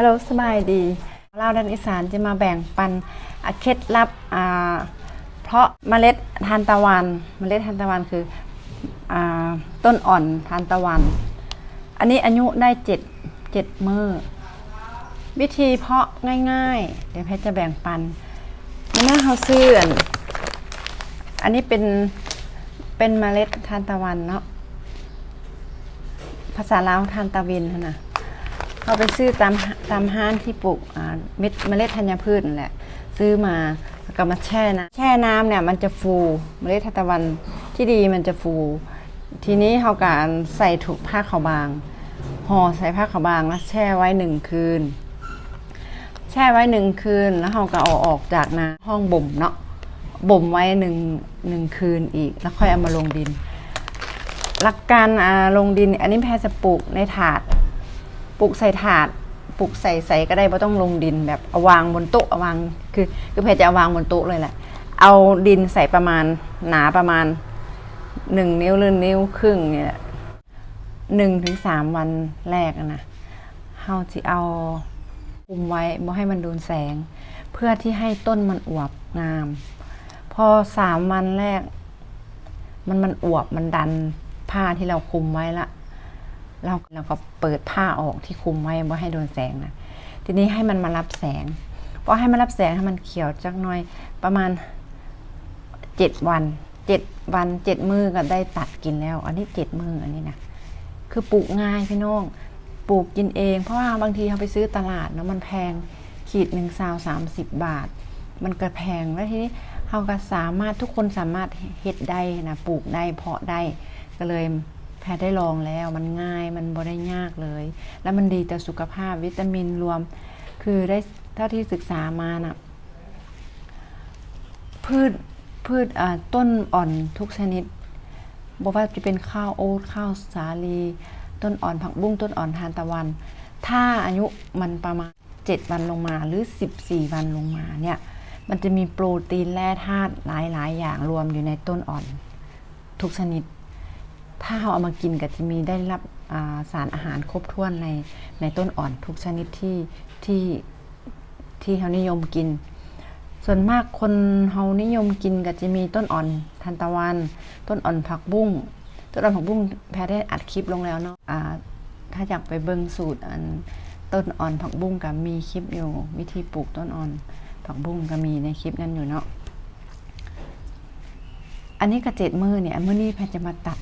Hello ສະບາຍດີ ລາວແດນອີສານຈະມາແບ່ງປັນ ອາ ເຄັດລັບ ອາ ເພາະເມລັດທານຕະວັນ. ເມລັດທານຕະວັນຄື ອາ ຕົ້ນອ່ອນທານຕະວັນ. ອັນນີ້ອາຍຸໄດ້ເຈັດ ເຈັດມື້. ວິທີເພາະງ່າຍໆ ດຽວແພຈະແບ່ງປັນ. ໃນເມື່ອເຮົາຊື້ອັນ ອັນນີ້ເປັນ ເປັນເມລັດທານຕະວັນເນາະ. ພາສາລາວທານຕາເວັນຫັ້ນນະ. ເຮົາໄປຊື້ຕາມ ຕາມຮ້ານທີ່ປູກ ອາ ເມັດ ເມລັດທັນຍະພືດນັ້ນແຫຼະ. ຊື້ມາ ແລ້ວກໍມາແຊ່ນ້ຳ. ແຊ່ນ້ຳເນ່ຍມັນຈະຟູ, ເມລັດທານຕະວັນທີ່ດີມັນຈະຟູ. ທີນີ້ເຮົາກໍ ອັນ ໃສ່ຖົງຜ້າຂາວບາງ, ຫໍ່ໃສ່ຜ້າຂາວບາງ ແລ້ວແຊ່ໄວ້ໜຶ່ງຄືນ. ແຊ່ໄວ້ໜຶ່ງຄືນ ແລ້ວເຮົາກໍເອົາອອກຈາກນ້ຳ ຫ້ອງບົ່ມເນາະ, ບົ່ມໄວ້ໜຶ່ງ ໜຶ່ງຄືນອີກ ແລ້ວຄ່ອຍເອົາມາລົງດິນ. ຫຼັກການ ອາ ລົງດິນ ອັນນີ້ແພຈະປູກໃນຖາດ, ປູກໃສ່ຖາດ, ປູກໃສ່ໃສກໍໄດ້, ບໍ່ຕ້ອງລົງດິນ. ແບບເອົາວາງບົນໂຕະ, ເອົາວາງ ຄື ຄືແພຈະເອົາວາງບົນໂຕະເລີຍແຫຼະ. ເອົາດິນໃສ່ປະມານ ໜາປະມານໜຶ່ງນິ້ວ ຫຼື ນິ້ວຄຶ່ງນີ້ແຫຼະ. ໜຶ່ງເຖິງສາມວັນແລກຫັ້ນນະ ເຮົາຊິເອົາຄຸມໄວ້ ບໍ່ໃຫ້ມັນໂດນແສງ ເພື່ອທີ່ໃຫ້ຕົ້ນມັນອວບງາມ. ພໍສາມວັນແລກ ມັນ ມັນອວບ ມັນດັນຜ້າທີ່ເຮົາຄຸມໄວ້ລະ ເຮົາ ເຮົາກໍເປີດຜ້າອອກທີ່ຄຸມໄວ້ ບໍ່ໃຫ້ໂດນແສງນະ. ທີນີ້ໃຫ້ມັນມາຮັບແສງ, ພໍໃຫ້ມັນຮັບແສງ ໃຫ້ມັນຂຽວຈັກໜ່ອຍ ປະມານເຈັດວັນ. ເຈັດວັນເຈັດມື້ກໍໄດ້ຕັດກິນແລ້ວ. ອັນນີ້ເຈັດມື້ ອັນນີ້ນະ ຄືປູກງ່າຍພີ່ນ້ອງ, ປູກກິນເອງ. ເພາະວ່າບາງທີເຮົາໄປຊື້ຕະຫຼາດເນາະ ມັນແພງ, ຂີດໜຶ່ງຊາວສາມສິບບາດ ມັນກໍແພງ. ແລ້ວທີນີ້ເຮົາກໍສາມາດ ທຸກຄົນສາມາດເຮັດໄດ້ນະ, ປູກໄດ້ ເພາະໄດ້. ກໍເລີຍແພໄດ້ລອງແລ້ວ ມັນງ່າຍ ມັນບໍ່ໄດ້ຍາກເລີຍ ແລ້ວມັນດີຕໍ່ສຸຂະພາບ, ວິຕາມິນລວມ ຄືໄດ້ ເທົ່າທີ່ສຶກສາມານະ ພືດ ພືດ ອາ ຕົ້ນອ່ອນທຸກຊະນິດ ບໍ່ວ່າຈະເປັນຂ້າວໂອດ ຂ້າວສາລີ, ຕົ້ນອ່ອນຜັກບຸ້ງ, ຕົ້ນອ່ອນທານຕະວັນ, ຖ້າອາຍຸມັນປະມານເຈັດວັນລົງມາ ຫຼື ສິບສີ່ວັນລົງມາເນ່ຍ ມັນຈະມີໂປຣຕີນ, ແຮ່ທາດ ຫຼາຍໆຢ່າງລວມຢູ່ໃນຕົ້ນອ່ອນ ທຸກຊະນິດ. ຖ້າເຮົາເອົາມາກິນກໍຈະມີໄດ້ຮັບ ອາ ສານອາຫານຄົບຖ້ວນໃນ ໃນຕົ້ນອ່ອນທຸກຊະນິດທີ່ ທີ່ ທີ່ເຮົານິຍົມກິນ. ສ່ວນມາກຄົນເຮົານິຍົມກິນກໍຈະມີຕົ້ນອ່ອນທານຕະວັນ, ຕົ້ນອ່ອນຜັກບຸ້ງ. ຕົ້ນອ່ອນຜັກບຸ້ງແພໄດ້ອັດຄລິບລົງແລ້ວເນາະ. ອາ ຖ້າຢາກໄປເບິ່ງສູດອັນຕົ້ນອ່ອນຜັກບຸ້ງກໍມີຄລິບຢູ່, ວິທີປູກຕົ້ນອ່ອນຜັກບຸ້ງກໍມີໃນຄລິບນັ້ນຢູ່ເນາະ. ອັນນີ້ກໍເຈັດມື້ນີ້ ອັນມື້ນີ້ແພຈະມາຕັດ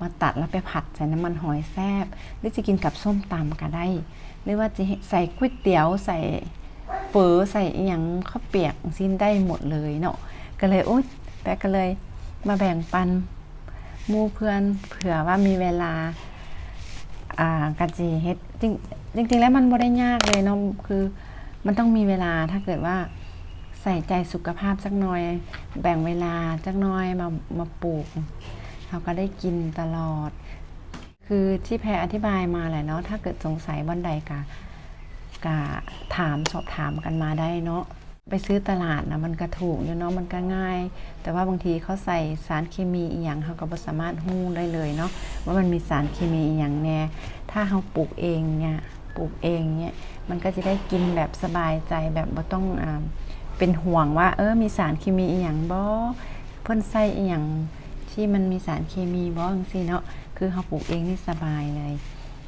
ມາຕັດແລ້ວໄປຜັດໃສ່ນ້ຳມັນຫອຍແຊບ ຫຼື ຊິກິນກັບສົ້ມຕຳກໍໄດ້ ຫຼືວ່າຊິໃສ່ກ໋ວຍຕຽວ ໃສ່ເຝີ ໃສ່ອີ່ຫຍັງ ເຂົ້າປຽກຈັ່ງຊີ້ໄດ້ໝົດເລີຍເນາະ. ກໍເລີຍ ໂອ້ຍ ແພກໍເລີຍມາແບ່ງປັນໝູ່ເພື່ອນ ເຜື່ອວ່າມີເວລາ ອາ ກໍຊິເຮັດ. ຈິງ ຈິງໆແລ້ວມັນບໍ່ໄດ້ຍາກເລີຍເນາະ ຄື ມັນຕ້ອງມີເວລາ, ຖ້າເກີດວ່າໃສ່ໃຈສຸຂະພາບຈັກໜ່ອຍ, ແບ່ງເວລາຈັກໜ່ອຍມາ ມາປູກ, ເຮົາກໍໄດ້ກິນຕະຫຼອດ. ຄືທີ່ແພອະທິບາຍມາແຫຼະເນາະ, ຖ້າເກີດສົງໄສບ່ອນໃດກະ ກະຖາມ ສອບຖາມກັນມາໄດ້ເນາະ. ໄປຊື້ຕະຫຼາດນະ ມັນກະຖືກຢູ່ເນາະ, ມັນກະງ່າຍ, ແຕ່ວ່າບາງທີເຂົາໃສ່ສານເຄມີອີ່ຫຍັງ ເຮົາກໍບໍ່ສາມາດຮູ້ໄດ້ເລີຍເນາະ ວ່າມັນມີສານເຄມີອີ່ຫຍັງແດ່. ຖ້າເຮົາປູກເອງເນຍ ປູກເອງເນຍ ມັນກໍຈະໄດ້ກິນແບບສະບາຍໃຈ ແບບບໍ່ຕ້ອງ ອາ ເປັນຫ່ວງວ່າ ເອີ ມີສານເຄມີອີ່ຫຍັງບໍ່ ເພິ່ນໃສ່ອີ່ຫຍັງທີ່ມັນມີສານເຄມີບໍ່ ຈັ່ງຊີ້ເນາະ. ຄືເຮົາປູກເອງນີ້ສະບາຍເລີຍ.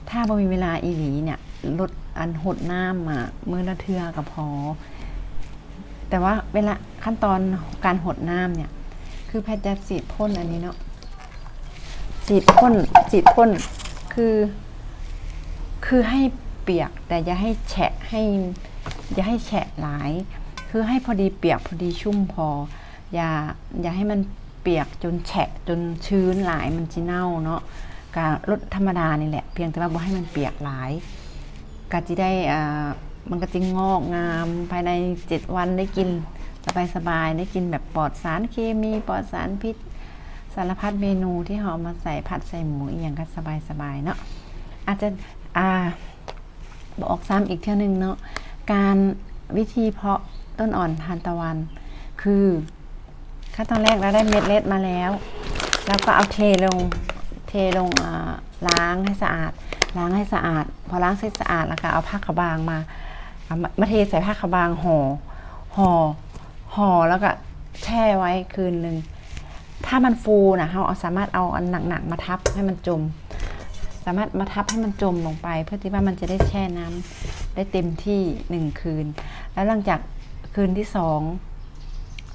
ຖ້າບໍ່ມີເວລາອີ່ຫຼີເນຍ ລົດ ອັນ ຫົດນ້ຳ ອາ ມື້ລະເທື່ອກໍພໍ. ແຕ່ວ່າເວລາ ຂັ້ນຕອນການຫົດນ້ຳເນຍ ຄືແພຈະສີດພົ່ນອັນນີ້ເນາະ ສີດພົ່ນ ສີດພົ່ນ ຄື ຄືໃຫ້ປຽກ ແຕ່ຢ່າໃຫ້ແຊະ ໃຫ້ ຢ່າໃຫ້ແຊະຫຼາຍ ຄືໃຫ້ພໍດີປຽກ ພໍດີຊຸ່ມພໍ ຢ່າ ຢ່າໃຫ້ມັນປຽກຈົນແຊະ ຈົນຊື້ນຫຼາຍ ມັນຊິເນົ່າເນາະ. ກະລົດທຳມະດານີ້ແຫຼະ ພຽງແຕ່ວ່າບໍ່ໃຫ້ມັນປຽກຫຼາຍ ກະຊິໄດ້ ອາ ມັນກະຊິງອກງາມ ພາຍໃນເຈັດວັນໄດ້ກິນສະບາຍໆ ໄດ້ກິນແບບປອດສານເຄມີ ປອດສານພິດ ສາລະພັດເມນູທີ່ເຮົາເອົາມາໃສ່ ຜັດໃສ່ໝູອີ່ຫຍັງກະສະບາຍໆເນາະ. ອາດຈະ ອາ ບອກຊ້ຳອີກເທື່ອໜຶ່ງເນາະ ການ ວິທີເພາະຕົ້ນອ່ອນທານຕະວັນ ຄື ຂັ້ນຕອນແລກ ລາວໄດ້ເມັດເລັດມາແລ້ວ ລາວກໍເອົາເທລົງ ເທລົງ ອາ ລ້າງໃຫ້ສະອາດ ລ້າງໃຫ້ສະອາດ. ພໍລ້າງເສັດສະອາດແລ້ວກໍເອົາຜ້າຂາວບາງມາ ເອົາມາ ມາເທໃສ່ຜ້າຂາວບາງ ຫໍ່ ຫໍ່ ຫໍ່ ແລ້ວກໍແຊ່ໄວ້ຄືນໜຶ່ງ. ຖ້າມັນຟູນະ ເຮົາເອົາ ສາມາດເອົາອັນໜັກໆມາທັບໃຫ້ມັນຈົມ ສາມາດມາທັບໃຫ້ມັນຈົມລົງໄປ ເພື່ອທີ່ວ່າມັນຈະໄດ້ແຊ່ນ້ຳໄດ້ເຕັມທີ່ໜຶ່ງຄືນ. ແລ້ວຫຼັງຈາກຄືນທີສອງ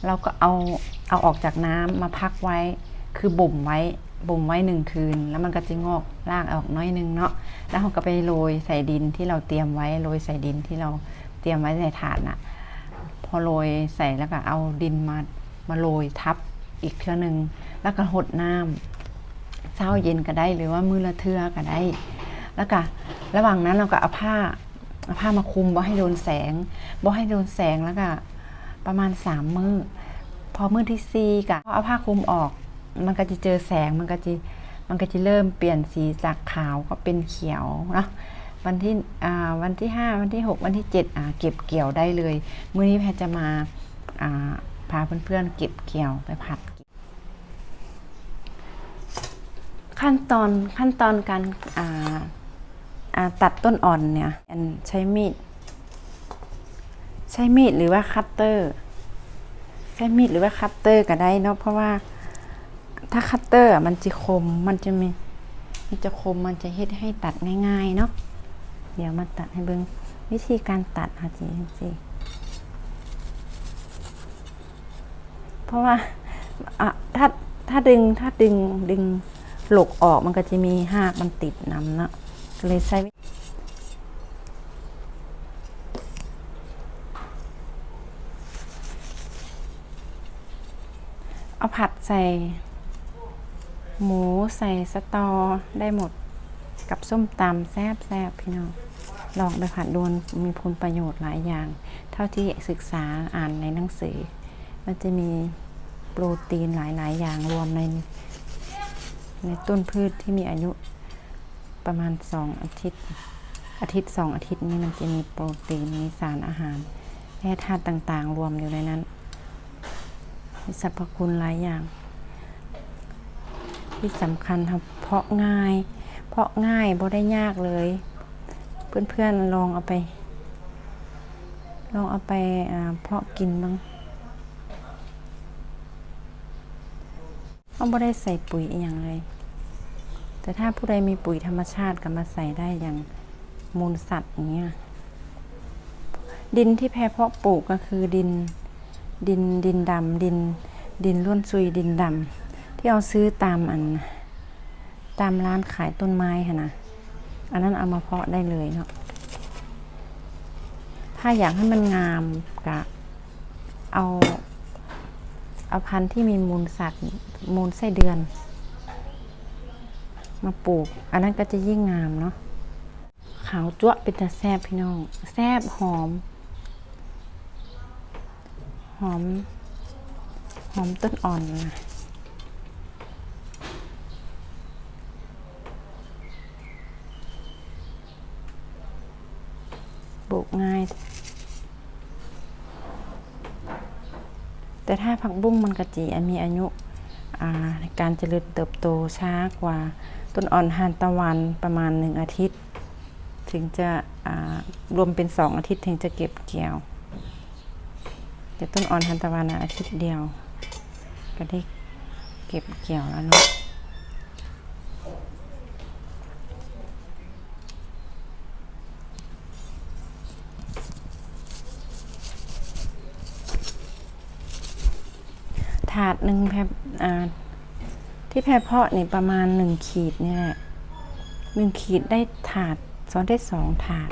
ເຮົາກໍເອົາ ເອົາອອກຈາກນ້ຳມາພັກໄວ້ ຄືບົ່ມໄວ້ ບົ່ມໄວ້ໜຶ່ງຄືນ ແລ້ວມັນກໍຈະງອກຮາກອອກໜ້ອຍໜຶ່ງເນາະ. ແລ້ວເຮົາກໍໄປໂລຍໃສ່ດິນທີ່ເຮົາຕຽມໄວ້ ໂລຍໃສ່ດິນທີ່ເຮົາຕຽມໄວ້ໃນຖາດນະ. ພໍໂລຍໃສ່ແລ້ວກໍເອົາດິນມາ ມາໂລຍທັບອີກເທື່ອໜຶ່ງ ແລ້ວກໍຫົດນ້ຳ ເຊົ້າເຢັນກໍໄດ້ ຫຼືວ່າມື້ລະເທື່ອກໍໄດ້. ແລ້ວກະລະຫວ່າງນັ້ນເຮົາກໍເອົາຜ້າ ເອົາຜ້າມາຄຸມ ບໍ່ໃຫ້ໂດນແສງ ບໍ່ໃຫ້ໂດນແສງ ແລ້ວກະປະມານສາມມື້. ພໍມື້ທີສີ່ກະເອົາຜ້າຄຸມອອກ ມັນກໍຈະເຈີແສງ ມັນກໍຈະ ມັນກໍຈະເລີ່ມປ່ຽນສີຈາກຂາວກໍເປັນຂຽວເນາະ. ວັນທີ ອາ ວັນທີຫ້າ ວັນທີຫົກ ວັນທີເຈັດ ອາ ເກັບກ່ຽວໄດ້ເລີຍ. ມື້ນີ້ແພຈະມາ ອາ ພາເພື່ອນໆເກັບກ່ຽວໄປຜັດ. ຂັ້ນຕອນ ຂັ້ນຕອນການ ອາ ອາ ຕັດຕົ້ນອ່ອນເນຍ ອັນ ໃຊ້ມີດ ໃຊ້ມີດ ຫຼືວ່າຄັດເຕີ ໃຊ້ມີດ ຫຼືວ່າຄັດເຕີກໍໄດ້ເນາະ ເພາະວ່າຖ້າຄັດເຕີອະ ມັນຈະຄົມ ມັນຈະມີ ມັນຈະຄົມ ມັນຈະເຮັດໃຫ້ຕັດງ່າຍໆເນາະ. ດຽວມາຕັດໃຫ້ເບິ່ງ ວິທີການຕັດ ເຮົາຈະເຮັດຈັ່ງຊີ້. ເພາະວ່າ ອາ ຖ້າ ຖ້າດຶງ ຖ້າດຶງ ດຶງຫຼົກອອກ ມັນກໍຈະມີຮາກມັນຕິດນຳເນາະ ກໍເລີຍໃຊ້ ເອົາຜັດໃສ່ໝູ ໃສ່ສະຕໍໄດ້ໝົດ ກັບສົ້ມຕຳແຊບໆ ພີ່ນ້ອງ ລອງໄປຜັດດູ ມີຄຸນປະໂຫຍດຫຼາຍຢ່າງ ເທົ່າທີ່ສຶກສາອ່ານໃນໜັງສື. ມັນຈະມີໂປຣຕີນຫຼາຍໆຢ່າງລວມໃນ ໃນຕົ້ນພືດທີ່ມີອາຍຸປະມານສອງອາທິດ ອາທິດສອງອາທິດນີ້ ມັນຈະມີໂປຣຕີນ ມີສານອາຫານແຮ່ທາດຕ່າງໆລວມຢູ່ໃນນັ້ນ ມີສັບພະຄຸນຫຼາຍຢ່າງ. ທີ່ສຳຄັນ ເຮົາເພາະງ່າຍ ເພາະງ່າຍ ບໍ່ໄດ້ຍາກເລີຍ. ເພື່ອນໆລອງເອົາໄປ ລອງເອົາໄປ ອາ ເພາະກິນເບິ່ງ. ເຮົາບໍ່ໄດ້ໃສ່ປຸ໋ຍອີ່ຫຍັງເລີຍ ແຕ່ຖ້າຜູ້ໃດມີປຸ໋ຍທຳມະຊາດກໍມາໃສ່ໄດ້ ຢ່າງມູນສັດຢ່າງເນີ້ຍ. ດິນທີ່ແພເພາະປູກກໍຄືດິນ ດິນ ດິນດຳ ດິນ ດິນລ້ວນຊຸຍ ດິນດຳ ທີ່ເຮົາຊື້ຕາມອັນ ຕາມຮ້ານຂາຍຕົ້ນໄມ້ຫັ້ນນະ ອັນນັ້ນເອົາມາເພາະໄດ້ເລີຍເນາະ. ຖ້າຢາກໃຫ້ມັນງາມກະເອົາ ເອົາພັນທີ່ມີມູນສັດ ມູນໄສ້ເດືອນມາປູກ ອັນນັ້ນກໍຈະຍິ່ງງາມເນາະ. ຂາວຈັ້ວະ ເປັນຕາແຊບ ພີ່ນ້ອງ ແຊບ ຫອມ ຫອມ ຫອມຕົ້ນອ່ອນນະ ປູກງ່າຍ. ແຕ່ຖ້າຜັກບຸ້ງມັນກະຊິ ອາ ມີອາຍຸ ອາ ການຈະເລີນເຕີບໂຕຊ້າກວ່າຕົ້ນອ່ອນທານຕະວັນປະມານໜຶ່ງອາທິດ ເຖິງຈະ ອາ ລວມເປັນສອງອາທິດເຖິງຈະເກັບກ່ຽວ. ແຕ່ຕົ້ນອ່ອນທານຕະວັນນະ ອາທິດດຽວກໍໄດ້ເກັບກ່ຽວແລ້ວເນາະ. ຖາດໜຶ່ງແພ ອາ ທີ່ແພເພາະນີ້ປະມານໜຶ່ງຂີດນີ້ແຫຼະ ໜຶ່ງຂີດໄດ້ຖາດ ສອງ ໄດ້ສອງຖາດ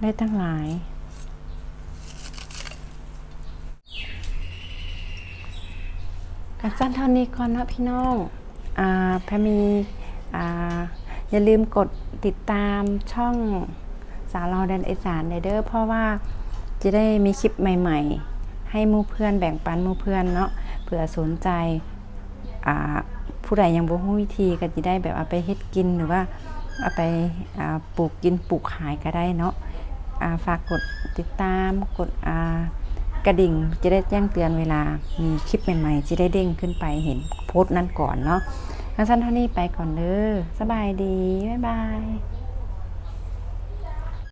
ໄດ້ຕັ້ງຫຼາຍ. ກະສັ້ນເທົ່ານີ້ກ່ອນເນາະພີ່ນ້ອງ. ອາ ແພມີ ອາ ຢ່າລືມກົດຕິດຕາມຊ່ອງສາວລາວແດນອີສານແດ່ເດີ ເພາະວ່າຈະໄດ້ມີຄລິບໃໝ່ໆໃຫ້ໝູ່ເພື່ອນ ແບ່ງປັນໝູ່ເພື່ອນເນາະ ເຜື່ອສົນໃຈ ອາ ຜູ້ໃດຍັງບໍ່ຮູ້ວິທີ ກໍຈະໄດ້ແບບເອົາໄປເຮັດກິນ ຫຼືວ່າເອົາໄປ ອາ ປູກກິນ ປູກຂາຍກໍໄດ້ເນາະ. ອາ ຝາກກົດຕິດຕາມ ກົດ ອາ ກະດິ່ງ ຈະໄດ້ແຈ້ງເຕືອນເວລາມີຄລິບໃໝ່ໆ ຈະໄດ້ເດ້ງຂຶ້ນໄປເຫັນໂພສນັ້ນກ່ອນເນາະ. ທັງຊັ້ນເທົ່ານີ້ໄປກ່ອນເດີ. ສະບາຍດີ. ບາຍບາຍ.